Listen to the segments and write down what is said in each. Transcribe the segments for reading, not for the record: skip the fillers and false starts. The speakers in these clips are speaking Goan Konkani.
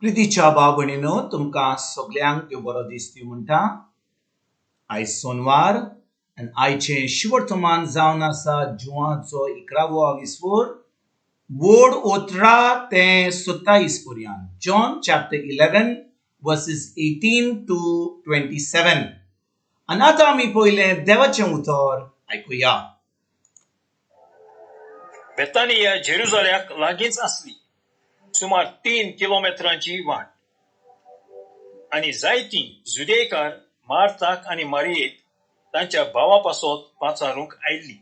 प्रितीच्या भाव भयणीनो, तुमकां सगल्यांक देव बरो दीस दिवं म्हणटा. आयज सोनवार आनी आयचें शिवर्तमान जावन आसा जुवाचो 11वो आविस्वोर, वोड 18 ते 27 पर्यंत. John chapter 11 verses 18 to 27. आनी आतां आमी पयलें देवाचें उतर आयकुया. बेतानिया जेरुजाल्याक लागींच आसली, सुमार 3 किलोमेत्रांची वाट. आनी जायतीं जुदेकार मार्ताक आनी मारियेक तांच्या भावा पासत पाचारूंक आयिल्ली.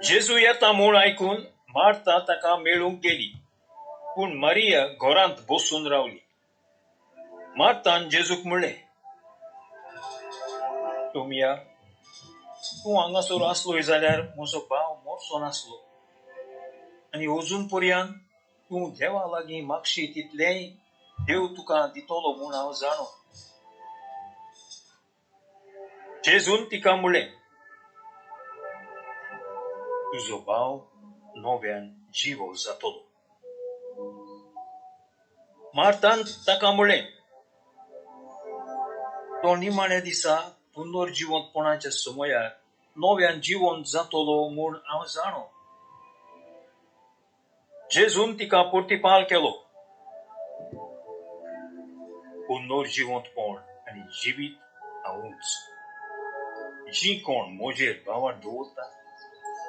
जेजू येता म्हूण आयकून मार्ता ताका मेळूंक गेली, पूण मारिया घरांत बसून रावली. मार्तान जेजूक म्हणलें, तुमया तूं हांगासर आसलोय जाल्यार म्हजो भाव मरचो नासलो, आनी अजून पर्यंत तूं देवा लागीं मागशी तितलेंय देव तुका दितलो म्हूण हांव जाणो. जेजून तिका म्हणलें, तुजो भाव नव्यान जिवो जातलो. मार्तान ताका म्हणलें, तो निमाण्या दिसा पुनर्जिवंतपणाच्या समयार नव्यान जिवन जातलो म्हूण हांव जाणो. जेजून तिका प्रतिपाल केलो, पुनर्जिवंतपण आनी जिवीत हांवूच. जी कोण म्हजेर भावार दवरता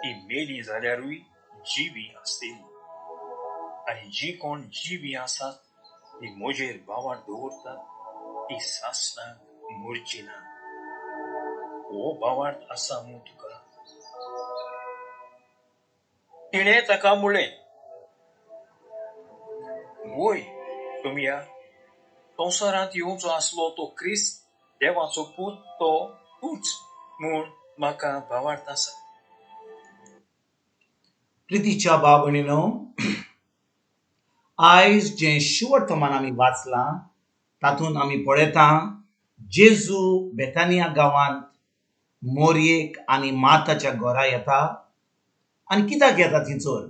ती मेली जाल्यारूय जिवी आसतली, आनी जी कोण जिवी आसात ती म्हजेर भावार दवरतात ती सासणाक मरची ना. हो भावार्थ आसा मूं तुका? तिणें ताका म्हणलें, वय तुमया, संवसारांत येवचो आसलो तो क्रिस्त देवाचो पूत तो तूंच म्हूण म्हाका भावार्थ आसा. प्रितीच्या भाव भयणीनो, आयज जें शिवर्तमान आमी वाचलां तातूंत आमी पळयता जेजू बेतानिया गांवांत मोरयेक आनी माताच्या घरा येता. आनी कित्याक येता थंयसर?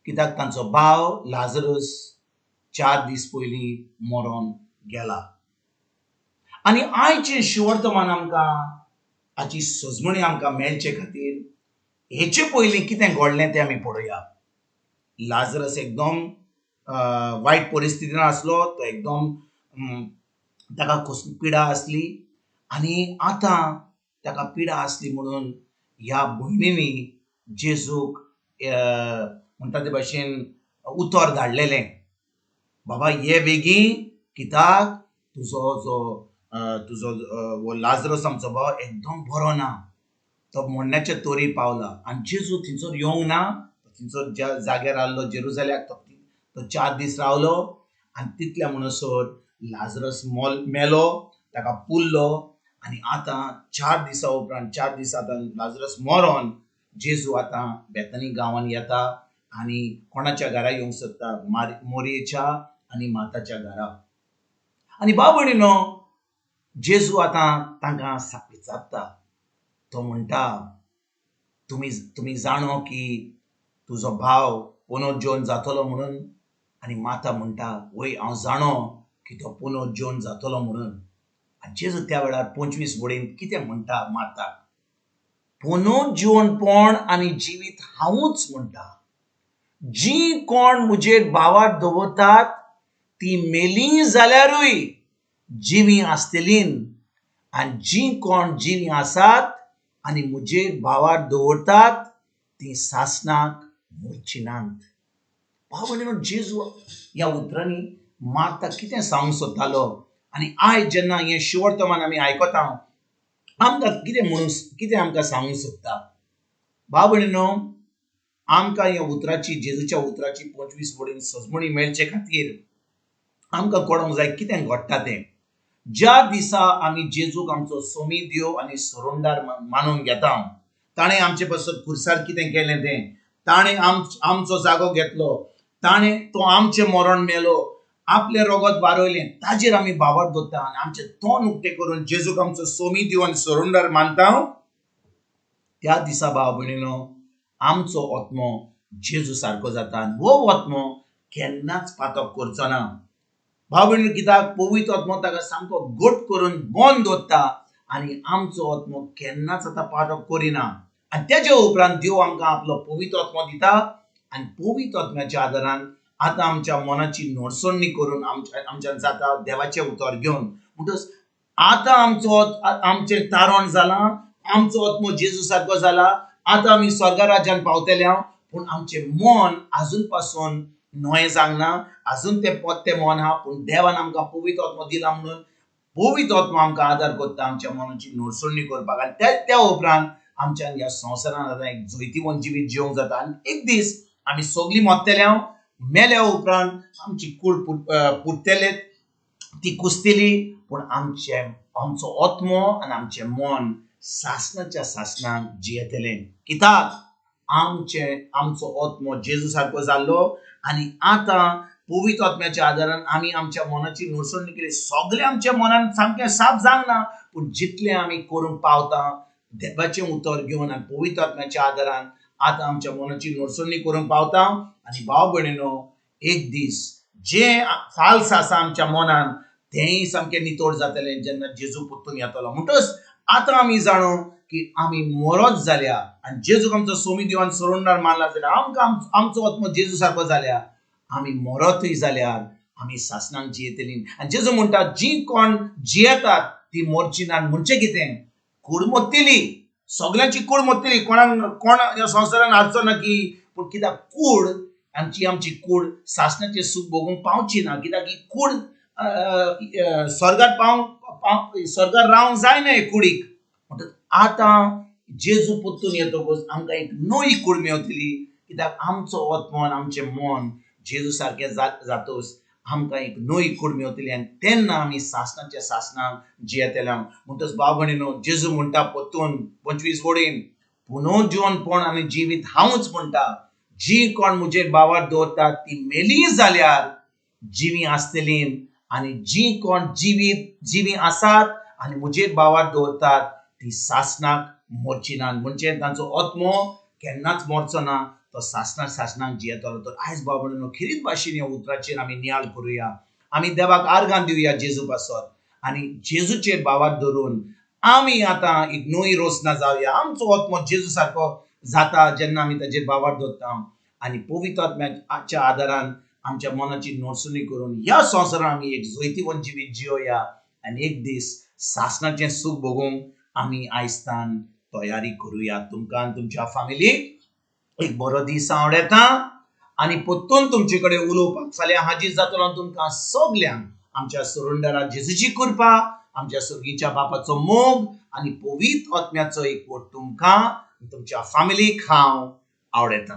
कित्याक तांचो भाव लाजरस 4 दीस पयलीं मरोन गेला. आनी आयचें शिवर्तमान आमकां हाची सजमणी आमकां मेळचे खातीर हेचे पयलीं कितें घडलें तें आमी पळोवया. लाजरस एकदम वायट परिस्थितीन आसलो, तो एकदम ताका कसली पिडा आसली, आनी आतां ताका पिडा आसली म्हणून ह्या भयणींनी जेजूक म्हणटा ते भाशेन उतर धाडलेलें, बाबा ये बेगीन, कित्याक तुजो जो तुजो हो लाजरस आमचो भाव एकदम बरो ना, तो मरण्याच्या तोरी पावला. आनी जेजू थंयसर येवंक ना, थंयसर ज्या जाग्यार आहलो जेरुजाल्याक तो 4 दीस रावलो, आनी तितल्या म्हणसर लाजरस मेलो, ताका पुरलो. आनी आतां 4 दिसां उपरांत, 4 दीस आतां लाजरस मरोन जेजू आतां बेतनी गांवान येता आनी कोणाच्या घरा येवंक सोदता? मोरयेच्या आनी माताच्या घरा. आनी भाव भयणीनो, जेजू आतां तांकां विचारता, तो म्हणटा, तुमी जाणो की तुजो भाव पुनर्जीवन जातलो म्हणून? आनी माता म्हणटा, वय हांव जाणो की तो पुनर्जीवन जातलो म्हणून. आनी जेजू त्या वेळार 25 वळीन कितें म्हणटा माताक? पुनर्जीवनपण आनी जिवीत हांवूच म्हणटा. जी कोण म्हजेर भावार दवरतात ती मेली जाल्यारूय जिवी आसतली, आनी जी कोण जिवी आसात आनी म्हजेर भावार दवरतात ती सासणाक मरची नात. भाव भयणीनो, जेजू ह्या उतरांनी मार्ता कितें सांगूंक सोदतालो? आनी आयज जेन्ना हें शिवर्तमान आमी आयकता, आमकां कितें म्हणूंक, कितें आमकां सांगूंक सोदता? भाव भयणीनो, आमकां ह्या उतराची, जेजूच्या उतराची 25 वळीन सजमणी मेळचे खातीर आमकां कळोंक जाय कितें घडटा तें. ज्या दिसा आमी जेजूक आमचो सोमी देव आनी सोरोंडार मानून घेता, ताणें आमचे पासत खुर्सार कितें केलें तें, ताणें आमचो जागो घेतलो, ताणें तो आमचें मरण मेलो, आपलें रगत वारयलें, ताजेर आमी भावार दवरता आनी आमचें तोंड उक्तें करून जेजूक आमचो सोमी देव आनी सोरोंडार मानता, त्या दिसा भाव भयणीनो आमचो आत्मो जेजू सारको जाता आनी हो आत्मो केन्नाच पातक करचो ना. भाव भयणी, कित्याक पवित्र आत्मो ताका सामको घट करून बंद दवरता आनी आमचो आत्मो केन्नाच आतां पातक करिना. आनी तेज्या उपरांत देव आमकां आपलो पवित्र आत्मो दिता आनी पवित्र आत्म्याच्या आदारान आतां आमच्या मनाची नडसणी करून आमच्यान जाता देवाचें उतर घेवन. म्हणटच आतां आमचो आमचें तारण जालां, आमचो आत्मो जेजू सारको जाला, आतां आमी स्वर्गा राज्यान पावतले हांव. पूण आमचें मन आजून पासून न्हय जावंक ना, आजून तें पोत्तें मन आहा. पूण देवान आमकां पवित्र आत्मो दिला म्हणून पवित्र आत्मो आमकां आदार करता आमच्या मनाची नडसणी करपाक. आनी त्या उपरांत आमच्यान ह्या संवसारान आतां एक जैतिवंत जिवीत जिवंक जाता. आनी एक दीस आमी सगळीं मरतले हांव, मेल्या उपरांत आमची कूड पुरतले, ती कुसतली, पूण आमचो आत्मो आनी आमचें मन सासणाच्या सासणाक जियेतलें. कित्याक आमचो आत्मो जेजू सारको जाल्लो आनी आतां पवित्र आत्म्याच्या आदारान आमी आमच्या मनाची नडसणी केली. सगळें आमच्या मनान सामकें साफ जावंक ना, पूण जितलें आमी करूंक पावता देवाचें उतर घेवन आनी पवित्र आत्म्याच्या आदारान आतां आमच्या मनाची नडसणी करूंक पावता. आनी भाव भयणीनो, एक दीस जें फाल्स आसा आमच्या मनान तेंय सामकें नितळ जातलें जेन्ना जेजू परतून येतलो. म्हणटच आतां आमी जाणो की आमी मरत जाल्या आनी जेजूक आमचो सोमी देवान सोडणार मानला जाल्यार आमकां आमचो आत्मो जेजू सारको जाल्या, आमी मरतूय जाल्यार आमी सासणाक जियेतली. आनी जेजू म्हणटा जी कोण जियेतात ती मरची ना. म्हणचे कितें, कूड मरतली, सगल्यांची कूड मरतली, कोणाक कोण ह्या संवसारान हाडचो ना की, पूण कित्याक कूड आमची आमची कूड सासणाचें सूख भोगूंक पावची ना. कित्याक ही कूड स्वर्गार पावंक स्वर्गार रावंक जायना हे कुडीक. म्हणटच आतां जेजू परतून येतकच आमकां एक नवी कूड मेवतली. कित्याक आमचो आत्मो आनी आमचें मन जेजू सारकें जातच आमकां एक नवी कूड मेवतली आनी तेन्ना आमी सासणाच्या सासणाक जियेतले. म्हणटच भाव भयणीनो, जेजू म्हणटा परतून 25 वडीन, पुनर्जीवनपण आनी जिवीत हांवूच म्हणटा, जी कोण म्हजेर भावार दवरतात ती मेली जाल्यार जिवी आसतली आनी जी कोण जिवी आसात आनी म्हजेर भावार दवरतात ती सासणाक मरची ना. म्हणजे तांचो आत्मो केन्नाच मरचो ना, तो सासणाक सासणाक जियेतलो. तर आयज भाव भयणीनो, खेरीत भाशेन ह्या उतराचेर आमी नियाळ करुया, आमी देवाक आर्गां दिवया जेजू पासत आनी जेजूचेर भावार धरून आमी आतां एक नवी रोसना जावया. आमचो आत्मो जेजू सारको जाता जेन्ना आमी ताजेर भावार दवरता आनी पवित्र आत्म्याच्या आदारान आमच्या मनाची नडसणी करून ह्या संवसारान आमी एक जैतिवंत जिवीत जियोया आनी एक दीस सासणाचें सूख भोगूंक आमी आयस्तान तयारी करुया. तुमकां आनी तुमच्या फामिलीक एक बरो दीस आवडटा आनी परतून तुमचे कडेन उलोवपाक फाल्यां हाजीर जातलो. तुमकां सगल्यांक आमच्या सुरुंडरा जेजूची कृपा, आमच्या सुर्गीच्या बापाचो मोग आनी पवित्र आत्म्याचो एकवट तुमकां तुमच्या फामिलीक हांव आवडटा.